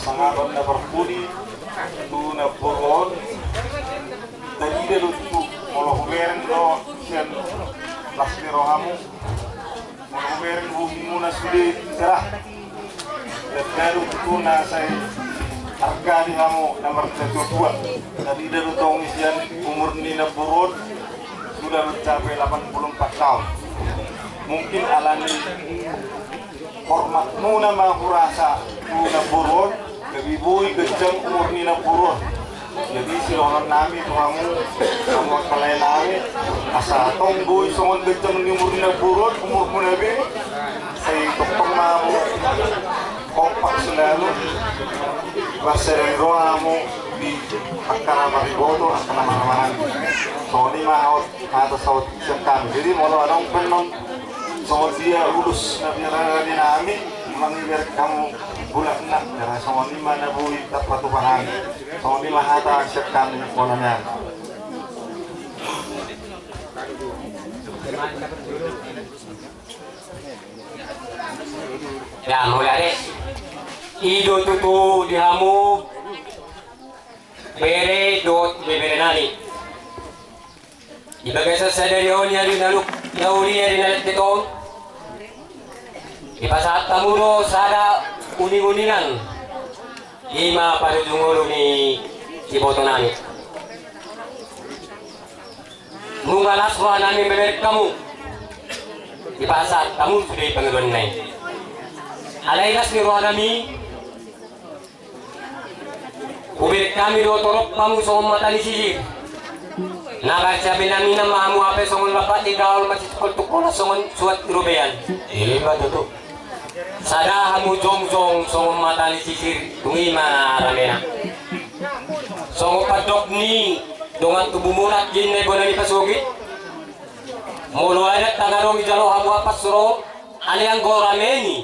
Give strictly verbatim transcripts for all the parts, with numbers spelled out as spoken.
Sangapan na parpudi tu namboru on. Tarida do tutu, molo hubereng do sian las ni rohamu, molo hubereng bohimuna sude, serah. Tarida do tutu na sai arga di hamu na martua-tua. Tarida do tong sian umur ni namboru on sudah mencapai delapan puluh empat tahun. Mungkin alani hormatmuna ma hurasa tu namboru on, gabe boi ganjang umur ni namboru on. Jadi sidohonon nami tu hamu, hamu angka lae nami, asa tong boi songon ganjang ni umur ni namboru on umurmuna be, sai tongtong ma hamu kompak selalu, marsadari roha hamu di angka na mariboto, angka na marhahamaranggi. Songon i ma hot hata saut sian hami. Jadi molo adong pe annon songon dia ulos na pinarade nami, manang ibereng hamu bulan na, jala songon i ma na boi tarpatupa hami. Songon i ma hata sian hami, bona nian. Ya, mauliate. I do tutu di hamu bere dohot ibebere nami. Di bagasan sadari on, di ari na uli, na uli, ari na lettet on, dipasahat hamu do sada uning-uningan, i ma parujung ngolu ni iboto nami. Nunga las roha nami mamereng hamu, dipasahat hamu sude pangidoan na i. Alai las ni roha nami, hubereng hami do torop hamu songon mata ni sisir. Na marsiabe nami nama hamu hape songon lapat ni gaol, marsitungkol-tungkolan songon suat ni robean. Ima tutu. Sada hamu jongjong songon mata ni sisir, dung i ma ramena. Songon pandok ni dongan tubumuna, nangkin na i bona ni pasogit. Molo adat ndang adong dijalo hamu apas ro, alai anggo rame ni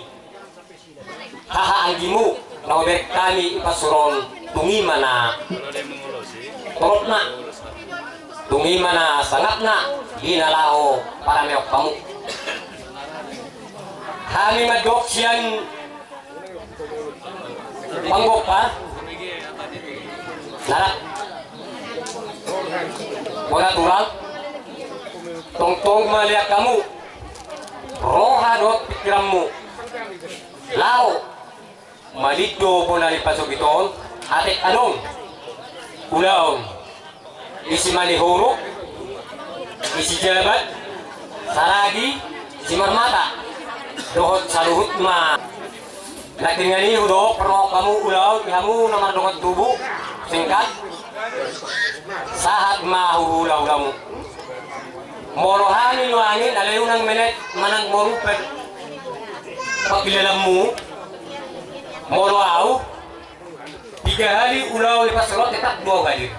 haha anggimu na hubereng hami i pansur on, dung i ma na toropna, dung i ma na sangapna di na laho parameon hamu. Hami mandok sian panggompar na rap bona tulang, tongtong ma lean hamu roha dohot pingkiranmu laho malindo bona ni pasogit on. Atik adong ulaon, isi ma ni huruk, isi jabat, saragi, isi marmata, dohot saluhut ma. Nangkin i hudok parrohahon hamu ulaon di hamu na mardongan tubu, singkat, sahat ma hu hulahulamu. Molo hami nuaeng, alai unang menek manang morumpet pangkilalaanmu. Molo au, piga hali ulaon i pansur on tetap do au hadir.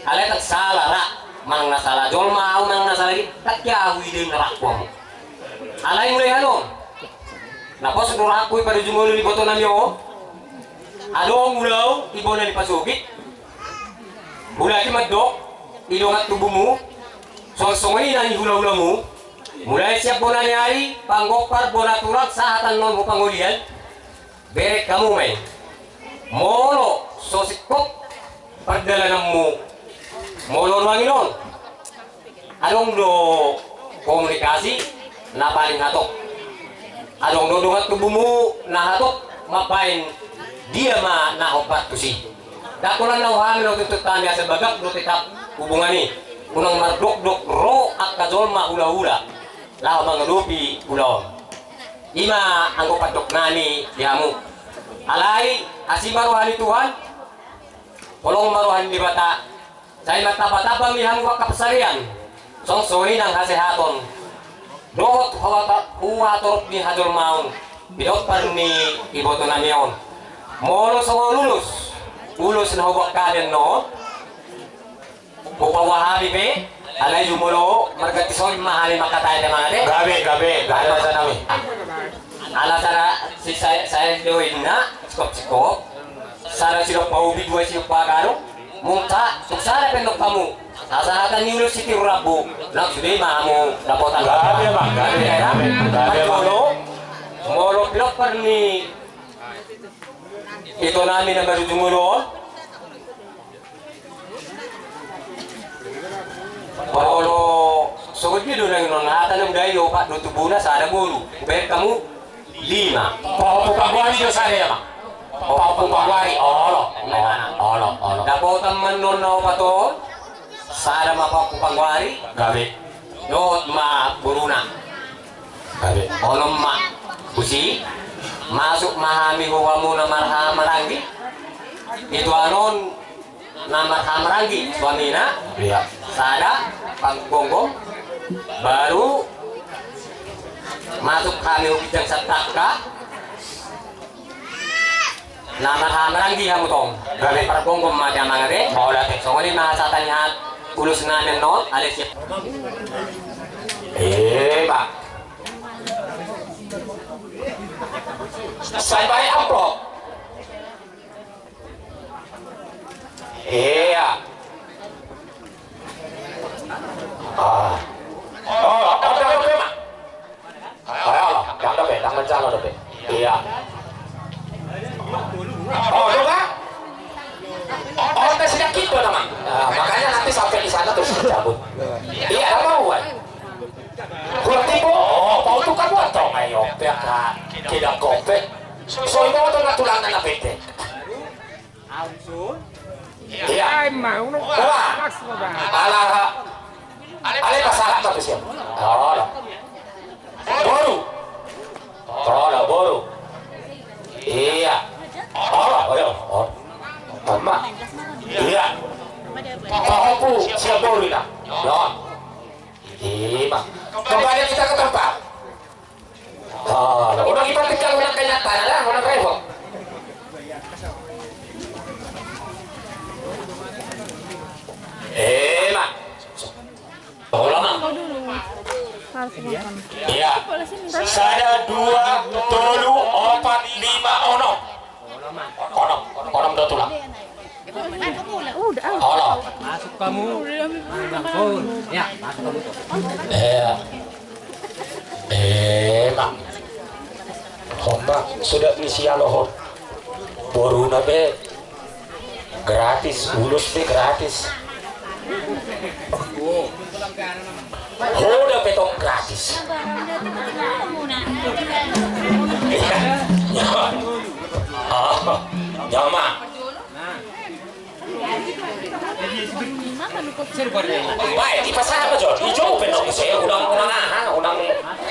Alai ndang sala ra, manang na sala jolma au, manang na sala i, ndang hea huida i na rangku hamu. Alai mulai hano, na pos do rangku i parujung ngolu ni iboto nami on. Adong ulaon di bona ni pasogit. Mulai mandok di dongan tubumu, songon songon i nang di hulahulamu. Mulai sian bona ni ari, panggompar, bona tulang, sahat annon hu pangolian. Bereng hamu ma i. Molo so singkop pardalananmu, molo nuaeng on, adong do komunikasi na paling hatop. Adong do dongan tubumu na hatop mambahen dia ma na hombar tusi. Ndang holan na hami na tuntut hami, asa bagak do tetap hubungan i. Unang mardokdok ro angka jolma hulahula laho mangadopi ulaon. I ma anggo pandok nami di hamu. Alai asi ma roha ni Tuhan, holong ma roha ni Debata, sai martambatamba ma di hamu angka pansarian, songon songon i nang hasehaton dohot huhatorop ni hajolmaon, pinompar ni iboto nami on. Molo songon ulos, ulos na huboan hami annon, hupaboa hami pe, alai jumolo marganti sorin ma hami mangkatai, ate, mangate. Gabe, gabe, gabe, asa nami. Ala sada si saya, saya do inna, sikop-sikop. Sada sidok paubi, dua sidok pagadong. Mungka, tung sada pe ndok hamu. Asa hata ni ulos sitiru rambu. Nang sude ma hamu dapotan. Gabe ma, gabe, gabe, gabe ma. Molo, molo pinompar ni Ito nami na marujung ulu on. Molo sogot dia do nang non hata na mudai opat do tubuna sada boru. Baen hamu lima. Pahompu paguari do sada ya ma. Pahompu paguari olo. Olo olo. Dapotan ma non na opat on. Sada ma pahompu paguari. Gabe. Dohot ma boruna. Gabe. Onom ma. Tusi. Masuk ma hami hu hamuna marhaha maranggi. Ito anon na marhaha maranggi suamina. Iya. Sada. Panggonggom. Baru. Masuk hami hu ginjang santangka. Na marhaha maranggi hamu tong. Gabe. Pargonggom ma di amang ate. Mauliate. Songon i ma hata ni hat ulos nami annon ale siap. Eh pak. Sai bae amplop. Iya. Ah. Oh, oh, oh, oh, oh. Ayo, ayo, ndang dope, ndang manjalo dope. Iya. Oh, lu kan? Oh, tes sedikit do namang. Nah, makanya nanti sampai di sana terus dicabut. Iya, apa buat? Kurang tipu. Oh, mau tukar buat dong, ayo, biar kak. Tidak kopek. So, itu tuh tulang na pendek. Iya. Ai ma, uno. Wah. Ala. Ale pasahat ma tu sian. Olo. Boru. Olo, boru. Iya. Olo, olo. Olo. Tama. Iya. Pahompu sian boru ina. Iya. Ima. Kembali kita ke tempat. Ah, udah kita tinggal ulang kenyataan lah, ulang repot. Eh, Mak. Tolong, Mak. Iya. Sada, dua, tolu, opat, lima, onom. Onom, onom do tulang. Olo. Masuk kamu. Langsung. Ya, masuk kamu. Iya. Eh, Mak. Homba, sudah misi alohon. Boruna be gratis, ulos be gratis. Ho da pe tong gratis. Iya. Ah, jama. Bae, dipasahat ma jo. Ijo pe nong se, unang, unang aha, unang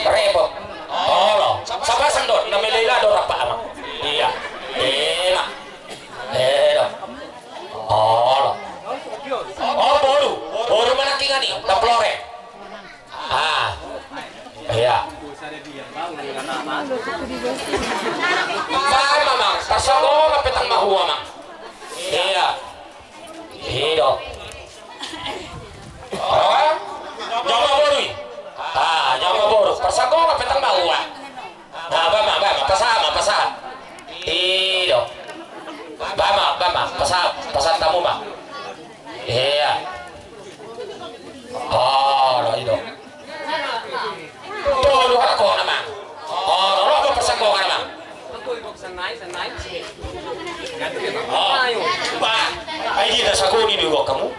repot. Olo, sapasang do, na mele ila do rap ama. Iya. Enak. Enak. Olo. Oh, boru. Boru ma nangkiningan i, taplore. Ah. Iya. Bae ma, Mang. Parsanggongan pe tang mahua, Mang. Iya. Ido. Oh? Jawa boru i. Ah, jawa boru. Parsanggongan pe tang mahua. Nah, bae ma, bae ma, pasahat ma, pasahat. Ido. Bae ma, bae ma, pasahat, pasahat hamu ma. Iya. Oh, lo ido. Tolu hata kona, Mang. Oh, lo, lo, parsanggongan, Mang. Oh, bah. Ai dia na sagoni do hamu.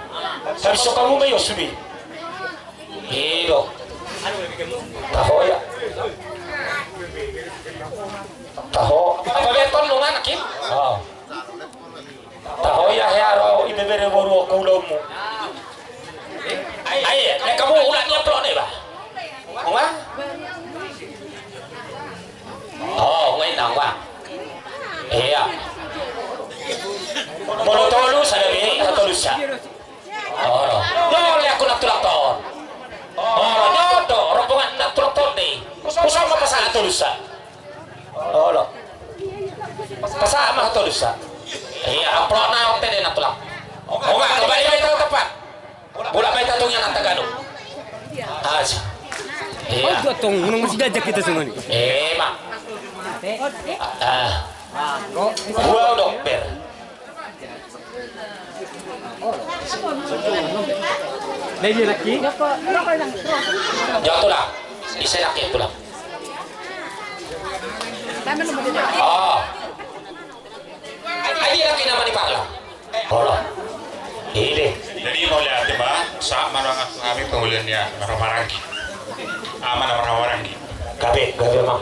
Tapi so hamu ma i sude. Ido. Taho ya. Taho. Apa beton lu mana, Kim? Oh. Taho ya, hea ro ibebere boru ku domu. Ai, na hamu ulang ni amplop ni, bah. Onga? Oh, onga i nang, bah. Iya. Molo tolu sada be, tolu sa. Olo. Nyo le aku nang tulang ton. Olo, nyo do rombongan nang tulang ton de. Husahat ma pasahat tolu sa. Olo. Pasahat ma tolu sa. Iya, amplop na on pe de nang tulang. Onga, kembali ma hita tu tempat. Mulak ma hita tu inganan tagado. Aja. Iya. Oh, gotong, unang masih gajak kita semua nih. Eh, Mak. Ah. Gua udah ber. Lagi lagi. Jauh tu lah. Bisa lagi tu lah. Oh. Lagi nama ni pala. Olo. Ide. Jadi mauliate ma, sahat ma dohot hami pangoli ni na marhahamaranggi. Ama na marhahamaranggi. Gabe, gabe ma.